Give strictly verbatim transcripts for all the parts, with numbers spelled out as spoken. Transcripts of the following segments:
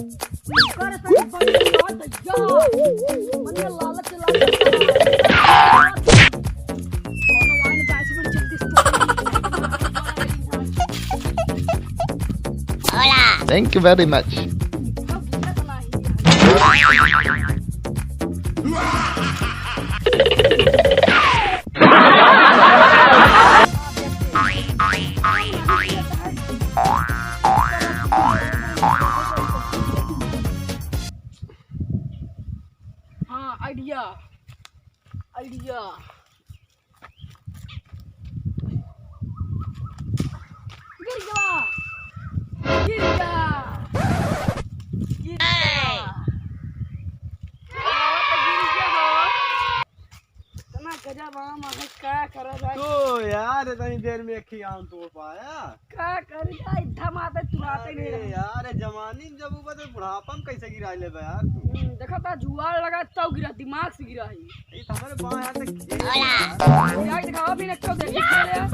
कर तनी बंद कर दैया। मने लालच लालच। कोनो वाइन का ऐसी बड़ी जल्दी से Thank you very much. हाँ, idea, idea। गिर गया, गिर गया, गिर गया। गिर गया हो। इतना गजब आम है, का करा जाए? तो यार, इतनी देर में एक ही आम तोड़ पाया। का करी, का इतना माते तुराते अरे नहीं रहे। यार, जवानी में जब ऊपर तो बुढ़ापा में कैसे गिरा लेबे यार तू? हम्म, देखा था जुआर लगा तो गिरा, दिमाग से गिरा है। ये तो हमारे बाएं हाथ से खेल है यार। यार दिखावा भी ना, क्यों देखी खेल है?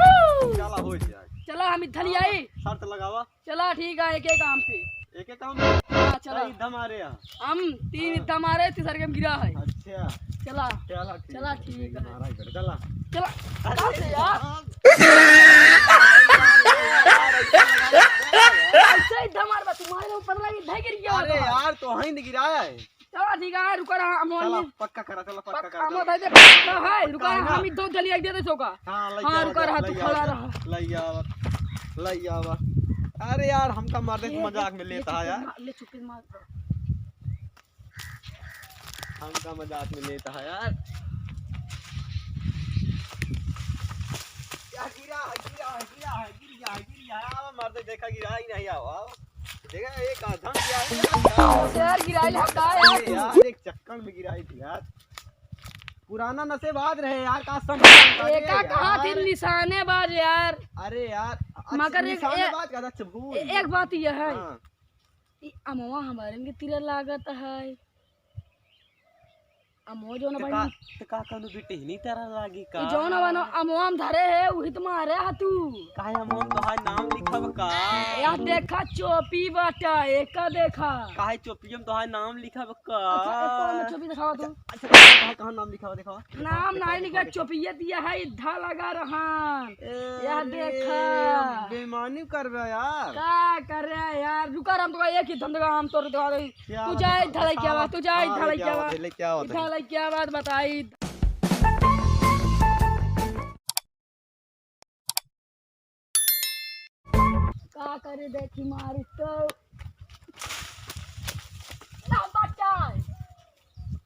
चला हो जाए। चला हम इधर ही आई। शर्त लगावा। चला ठीक है, एक एक आम पे। एक एक आम? हाँ, चला। कई इद्धा मारे हैं? हम तीन हाँ। इद्धा मारे, तीसर के हम गिरा है। अच्छा। चला। चला, ठीक चला, है, ठीक है। मारा ही पड़े, चला। चला। अरे कहाँ से यार? यार, ऐसे इद्धा मार बा, तुम्हारे ऊपर लगी, इद्धा गिर गया अरे होगा। यार, तो वहीं ने गिराया है। चला, ठीक है, रुका रहा, हम चला, वहीं पक्का करा, चला, पक्का पक-, करा, हम चला। उधर से पक्का है, रुका पक्का है रहा, ना? हम इधर चली आई दे, दे, सोका। हाँ, लई हाँ, आवा, रुका रहा, लई तू आवा, खड़ा रहा। लई आवा, लई आवा। अरे यार, हमका मार दे, ये, मजाक ये, में ये लेता है चुप्पी यार। मार, ले चुप्पी मार। हमका मजाक में लेता है यार। क्या गिरा है, गिरा है, गिरा है, गिर गया है, गिर गया है। आवा, मार दे, देखा, गिरा ही नहीं, आवा, आवा। देखा, एक आधा गिरा है। यार, गिराइल हम का यार अरे तू? यार, एक चक्कर में गिराई थी यार। पुराना नशेबाज रहे यार, का समझ में आ एका गया कहा यार। थी निशानेबाज यार? अरे यार, अच्छा, मगर एक, निशानेबाज का, अच्छा, भूल ए-, गया। एक बात यह है, हाँ। ई अमवा हमारे के तीरा लागत है। अमवा जौन तो भाई का, तो का कौनो बिटिहनी तरह लागी का? ई जौन अमवा, अमवा हम धरे है, उही तो मारे हा तू। काहे अमवा में तोहार नाम लिखब का? या देखा चोपी बाटा, एका देखा। काहे चोपिया में तोहार नाम लिखब का? अच्छा, एक और में चोपी दिखावा तू। अच्छा, अच्छा, कहाँ, कहाँ नाम लिखा हुआ, दिखावा। नाम दिखावा, नहीं लिखा, दिखावा, दिखावा। चोपिया दिया है, इद्धा लगा रहन। ए, या अरे, देखा। बेईमानी कर रहा यार। का कर रहा है यार? रुका, हम तो एक ही धंधा हम तोड़ दे। क्या तू बात जा है? इद्धा लेके आवा, हाँ, तू जा हाँ, इद्धा लेके लेके आवा, आवा। लेके आवा, इद्धा लेके आवा, बताई। का करे देखी मारी तो। ना बचाए।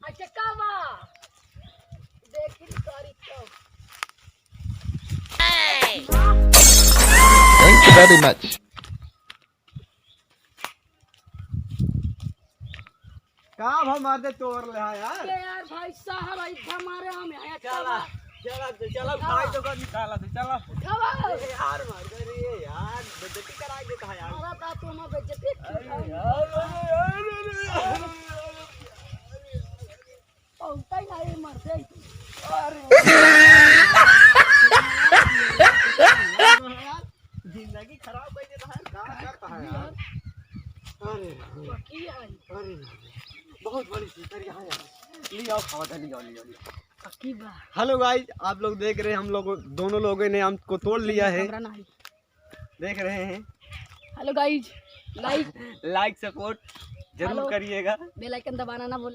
अच्छा का बा? देखी करी तो। Thank you very much. का भा मार दे तोर ले हा यार। अरे यार भाई साहब, इतना मारे हम यहाँ चला, चला। चला, चला, उठाई तो कर निकाला थे, चला। उठावा। अरे यार, मार दे रे यार, बेइज्जती कराई देता है यार। मारा था तो मैं बेइज्जती अरे क्यों यार, अरे यार, अरे यार। पहुंचता ही नहीं, मर जाए। अरे। जिंदगी खराब कर देता है, का करता है यार? अरे, बाकी है। अरे, बहुत बड़ी चीज है यहाँ यार। ले आओ, खावा था, ले आओ, ले आओ, ले आओ। बाकी बा। Hello guys, आप लोग देख रहे हैं, हम लोग, दोनों लोगों ने आम को तोड़ लिया है। कैमरा ना है। देख रहे हैं। Hello guys, like like support जरूर hello। करिएगा। Bell icon दबाना ना भूलें।